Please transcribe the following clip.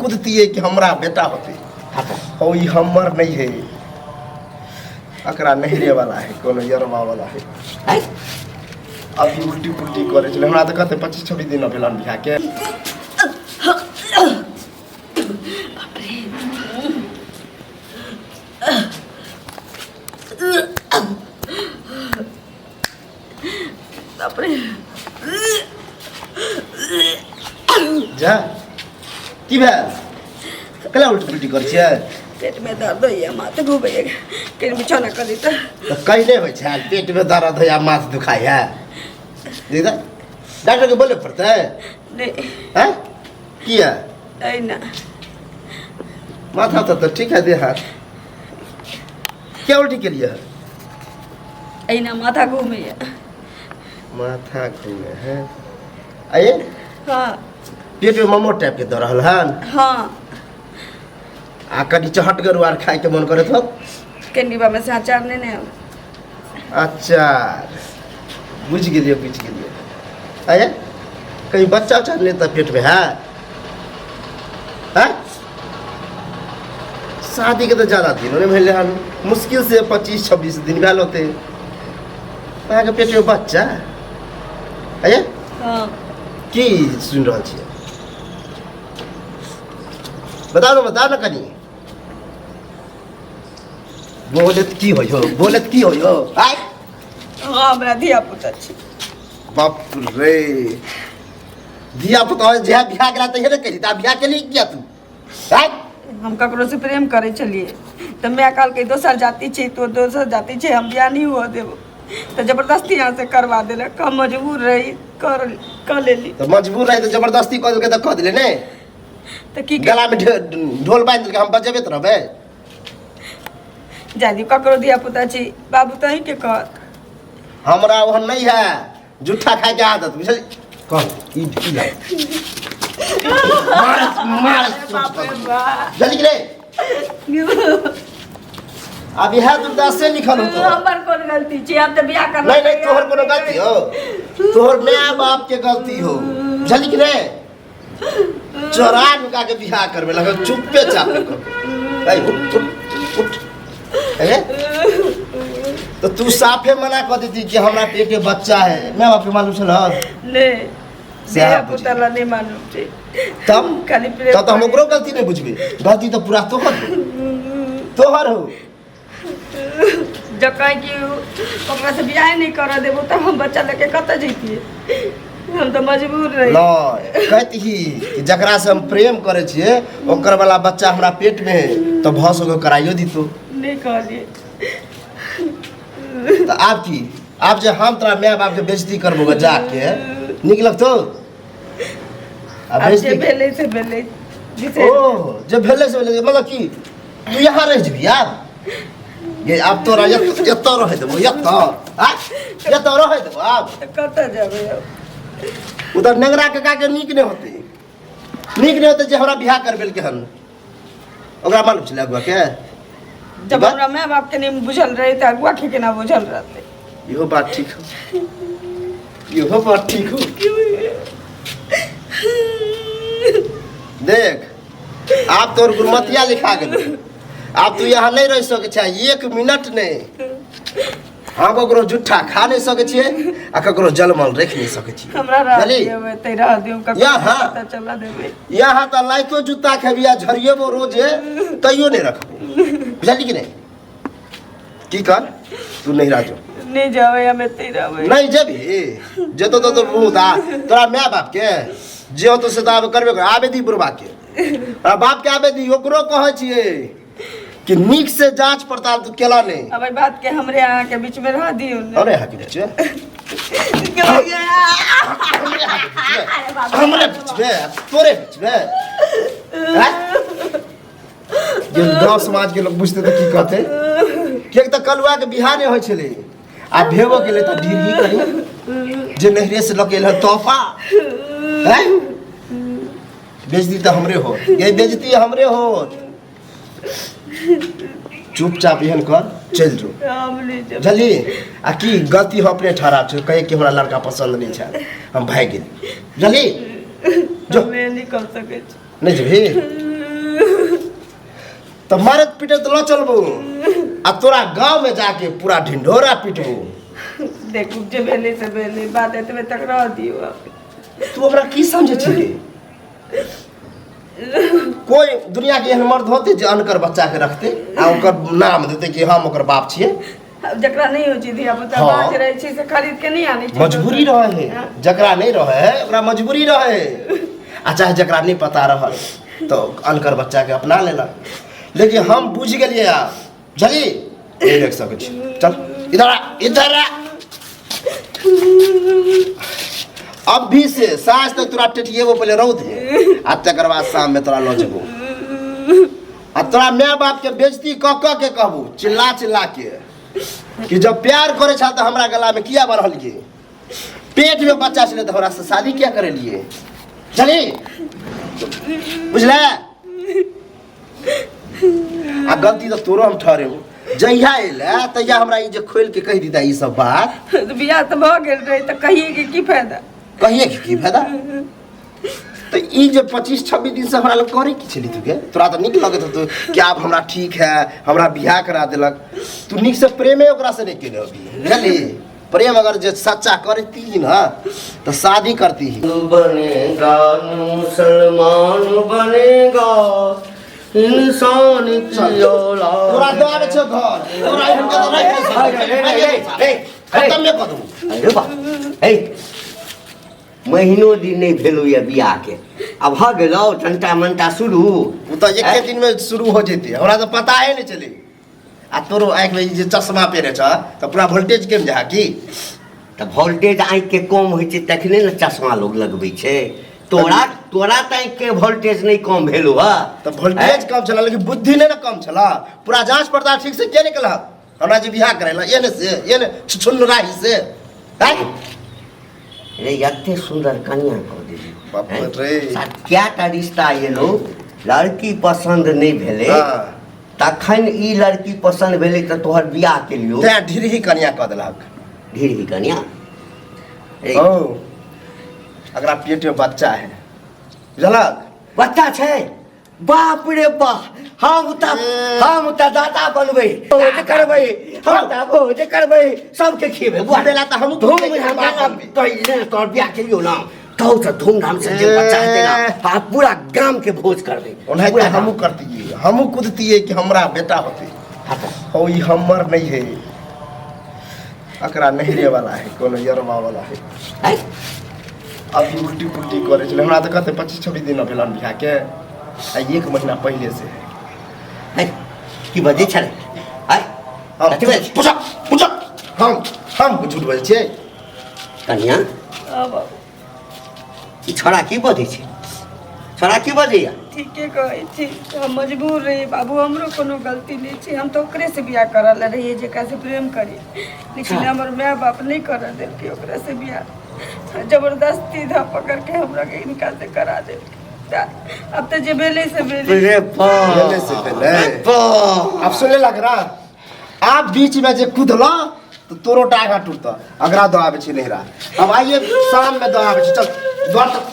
कूदतियै कि हमरा बेटा होते। हो, ई हमर नहीं है, एकरा नहिरे वाला है, कोनो यरवा वाला है। अभी उल्टी पुल्टी करे छलै। हमरा तऽ कहते 25-26 दिन भेल हन बियाह के। बाप रे। जा, की भेल? कला उल्टी पुल्टी करै छियै? पेट में दर्द होइए, माथ घूमैए, कनि बिछौना कर दी तऽ। तऽ कहिले होइ छै पेट में दर्द होइए, माथ दुखाइ है? दीदा, डॉक्टर के बोले पड़तै? नहि। हैं, किया? एहिना। माथा तऽ ठीक है, देह हाथ क्या उल्टी के लिए है? एहिना माथा घूमैए। माथा घूमे है? आइए। हाँ। पेट में मोमो टाइप के दऽ रहल हन? हाँ। आ कनि चहटगर आर खाय के मन करैत होत? कनि में से अचार नहि ने। अचार, बुझि गेलियै, बुझि गेलियै। आइए, कहीं बच्चा उच्चा नहि तऽ पेट में है? हैं? शादी के तऽ ज्यादा दिनो नहि भेलै हन, मुश्किल से 25-26 दिन भेल होतै। अहाँके पेट में बच्चा? आइए। हाँ। की सुनि रहल छियै? बताउ ने, बताउ ने कनि। बोलत की होइ हो, बोलत की होइ हो? आय। हाँ, हमरा धिया पुता छी। बाप रे, धिया पुता जे बियाह केला तहिये ने कही, तऽ बियाह केली किया तू? आय। हम ककरो से प्रेम करै छलियै तऽ माय कहलकै दोसर जाति छै तो दोसर जाति छै, हम बियाह नहि हुअ देबो, तऽ जबरदस्ती यहाँ से करवा देलक। हम मजबूर रही, कर कऽ लेली। तऽ मजबूर रही तऽ जबरदस्ती कऽ देलकै तऽ कऽ देले ने? तऽ की? गला में ढोल बांधि देलकै, हम बजेबे तऽ रहबै। जा दियौ, ककरो धिया पुता छी बाबू तहीं के कहत। हमरा ओहन नहीं है जूठा खाए के आदत, बुझल? कह ई की लाग मार मार। बाप रे बाप। जल्दी रे, अब इएह दुर्दशे लिखल होतो। हमर कोन गलती छै? हम तऽ बियाह करना। नहीं नहीं, तोहर कोनो गलती हो? तोहर माय बाप के गलती हो, बुझली कि नहीं? चोरा नुका के बियाह करबे लगे, चुप्पे चापे करबे। ऐ उठ उठ उठ। ए तो तू साफे मना कर देती कि हमरा पेट में बच्चा है, माय बाप के मालूम छल? नहि। सएह धिया बुझी। पुता ला नहि मालूम छै। तब खाली प्रेम। तब तो हम ओकरो गलती नहीं बुझबे, गलती तो पूरा तोहर हो, तोहर हो। जकाँ कि ओकरा से बियाह नहि करऽ देबो तऽ हम बच्चा लऽके कतऽ जैतियै? हम तऽ मजबूर रही। न कहती कि जकरा से हम प्रेम करै छियै ओकर वाला बच्चा हमरा पेट में है, तऽ भऽ सको कराइयो दितो। नहि कहलियै। तऽ आब की? आब जे हम तोरा माय बाप के बेइज्जती करबो गे जाके, नीक लगतौ? आ आब जे बेइज्जती भेलै से भेलै, बिसरि। ओ जे भेलै से भेलै, मतलब की तू यहाँ रहि जेबही आब? ये आब तोरा एतऽ रहै देबो? एतऽ आ एतऽ रहै देबो आब? तऽ कतऽ जेबै आब? उधर नेंगरा काका के नीक नहि होतै, नीक नहि होतै जे हमरा बियाह करबेलकै हन। ओकरा मालूम छलै अगुआ के? जब हमरा माय बाप के नहि बुझल रहै तऽ अगुआ के केना बुझल रहतै? इहो बात ठीक हो, इहो बात ठीक हो। देख, आब तोर गुरमतिया लिखा गेलो, आब तू यहाँ नहीं रह सकै छै एक मिनट नहीं। हम ककरो जुट्ठा खा नहीं सकै छियै आ ककरो जलमल रखि नहीं सकै छियै। हमरा रह बुझली? दियौ, एतै रह दियौ, ककरो यहाँ? पता चला देबै। यहाँ तऽ लाइतो जुत्ता खेबी आ झरिएबो रोजे, तैयो नहीं रखबो, बुझली कि नहीं? की कर, तू नहीं राजो। नहि जेबै, हम एतै रहबै। नहीं जेबही? जेतो तो बहुत आ तोरा माय बाप के जे होतो से तऽ आब करबे कर। आबे दी बुढ़बा के, आ बाप के आबे दी, ओकरो कहै छियै कि नीक से जांच पड़ताल तू केला नहीं। अब एहि बात के हमरे अहाँ के बीच में रह दियौ ने। अरे यहाँ के बीच में, हमरे बीच में, तोरे बीच में हैं? जे गांव समाज के लोग बुझते तऽ की कहते? किएक तऽ कलुआ के बियाह नहि होइ छलै आ भेबो गेलै तऽ ढीरही करी जे नहिरे से लऽ के एल हन तोहफा हैं? बेइज्जती तऽ हमरे हो ये, बेइज्जती हमरे हो। चुपचाप एहन कर, चलि जो। हम नहि जेबै। बुझलियै? आ की गलती हम अपने ठहरा छै, कहे कि हमरा लड़का पसन्द नहि छै, हम भागि गेली। बुझलियै? जो। हम नहि कर सकै छी। नहि जेबही? तऽ मारत पीटत लऽ चलबू आ तोरा गाँव में जाके पूरा ढिंढोरा पीटबू। देखू जे भेलै से भेलै, बात एतबे तक रह दियौ आब। तू हमरा की समझै छी? कोई दुनिया के एहन मर्द होते जे अनकर बच्चा के रखते आ ओकर नाम देते कि हम ओकर बाप छियै? आब जकरा नहि होइ छै धिया पुता बाज रहै छै से खरीद के नहि आनै छै। मजबूरी रहे है, जकरा नहीं रहे है ओकरा मजबूरी रहे है, आ चाहे जकरा नहीं पता रहल तो अनकर बच्चा के अपना लेलक। लेकिन हम बुझि गेलियै आब, बुझली? नहीं रख सकै छी। चल इधर आ, इधर आ। अभी से साँझ तक तोरा टेटिएबो पहिले रौद है, आ तकर बाद शाम में तोरा लऽ जेबो आ तोरा माय बाप के बेइज्जती कऽ कऽ के कहबू चिल्ला चिल्ला के कि जब प्यार करे छल तऽ हमरा गला में किया बढ़लिए, पेट में बच्चा छलै तऽ हमरा से शादी किया करेलिए। चली बुझले? आ गलती तऽ तोरो हम ठहरेबो, जहिया एलै तहिया हमरा ई जे खोलि के कहि दिता ई सब बात। तऽ बियाह तऽ भऽ गेल रहै तऽ कहिए के की फायदा? कहिए के की फायदा? तऽ ई जे 25-26 दिन से हमरा लग करे की छली तू के? तोरा तऽ नीक लगैत हेतौ कि आब हमरा ठीक है, हमरा बियाह करा देलक। तू नीक से प्रेमे ओकरा से नहीं केने होबी, बुझली? प्रेम अगर जे सच्चा करती ना तो शादी करती ही। बनेगा मुसलमान बनेगा इंसान की औलाद। तोरा दऽ आबै छौ घर, तोरा एहन के तऽ राखि नहि सकै रे, रे, रे, रे, रे। खतम नहि कऽ देबौ। अरे बा, हे, महीनो दिन नहि भेलौ यऽ बियाह के, आब भऽ गेलौ टंटा मंटा शुरू। ओ तऽ एके दिन में शुरू हो जेतै, हमरा तऽ पता है नहि चलै। आ तोरो आँखि में ई जे चश्मा पहिरे छ तऽ पूरा वोल्टेज कम जा की? तऽ वोल्टेज आँखि के कम होइ छै तखने ने चश्मा लोग लगबै छै। तोरा तोरा तऽ आँखि के वोल्टेज नहि कम भेलौ हँ। तऽ वोल्टेज कम छल लेकिन बुद्धि नहि ने कम छल। पूरा जांच पड़ताल ठीक से के नहि केलक हमरा जे बियाह करेला एहने से एहने छुछुन्न राही से? आँय? रे एते सुंदर कनिया कऽ देली। बाप रे। कएटा रिश्ता एलौ, लड़की पसन्द नहि भेलै। तखन ई लड़की पसन्द भेलै तऽ तोहर बियाह केलियौ। तें ढिरही कनिया कऽ देलक। ढिरही कनिया? रे। हौ, अगरा पेट में बच्चा है, बुझलक? बच्चा छै? बाप रे बाप, हम तऽ ए। हम तऽ दादा बनबै, भोज करबै, हम तऽ भोज करबै, सबके खिएबै। बुआ देला तऽ हमहूँ धूम खिएबै, धाम बाप बनबै। तऽ तोहर बियाह केलियौ ना, तौ तऽ धूमधाम से जे बच्चा हेतै ना, ए। आ पूरा गाम के भोज करबै। ओनाहिते पूरा गाम। हमहूँ करतियै, हमहूँ कुदतियै कि हमरा बेटा होतै। हाँ तऽ। हौ, ई हमर नहीं है, एकरा नहिरे वाला है, कोनो यरवा वाला है। आँय? अभी उल्टी पुल्टी करे छलै। हमरा तऽ कहते 25-26 दिन भेल हन बियाह के, आ 1 महीना पहिले से है। आँय? की बजै छलै? आँय? हम कथी बजै छै? पूछो, पूछो। हम झूठ बजै छियै? कनिया? हाँ बाबू। ई छोड़ा की बजै छै? छोड़ा की बजैया? ठीके कहै छी, हम मजबूर रही बाबू, हमरो कोनो गलती नहि छै। हम तऽ ओकरे से बियाह करऽ लए रहियै जेकरा से प्रेम करी, लेकिन हमर माय बाप नहि करऽ देलकै ओकरा से बियाह, जबरदस्ती धऽ पकड़ के हमरा के इनका से करा देलकै। अब तऽ जे भेलै से भेलै। रे बाप। भेलै से भेलै। बाप। आब सुनले लग रहा, आब बीच में जे कूदला तो तोरो टागा टूटता। अगरा दो आवे छी नहिरा, अब आइए शाम में दो आवे छी। चल द्वार तक।